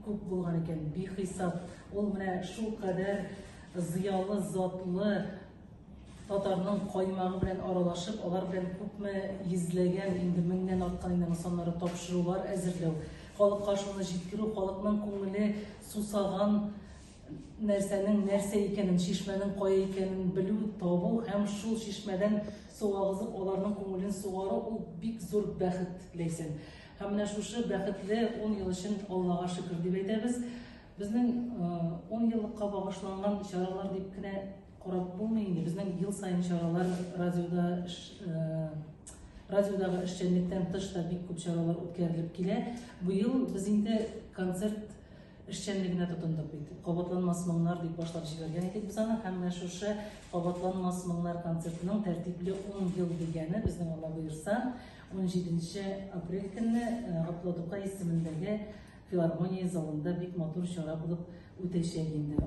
күп булган икән, бихисап. Ул менә шулкадәр зыялы, затлы татарның каймагы белән аралашып, алар белән күпме йөзләгән, инде меңнән арткан инде аның саннары тапшырулар әзерләү, халыкка шуны җиткерү, халыкның күңеле сусаган нәрсәнең нәрсә икәнен, чишмәнең кая икәнен белү, табу һәм шул чишмәдән су агызып, аларның күңелен сугару ул бик зур бәхет, Ләйсән. Һәм менә шушы бәхетле 10 ел өчен Аллага шөкер дип әйтәбез. Безнең 10 еллыкка багышланган чаралар дип кенә карап булмый инде. Безнең ел саен чаралар радиода радиодагы эшчәнлектән тыш та бик күп чаралар үткәрелеп килә. Быел без инде концерт эшчәнлегенә тотындык бит. Кабатланмас моңнар дип башлап җибәргән идек без аны һәм менә шушы Кабатланмас моңнар концертының тәртипле 10 ел дигәне безнең Алла боерса 17 апрель көнне Габдулла Тукай исемендәге филармония залында бик матур чара булып үтәчәк инде.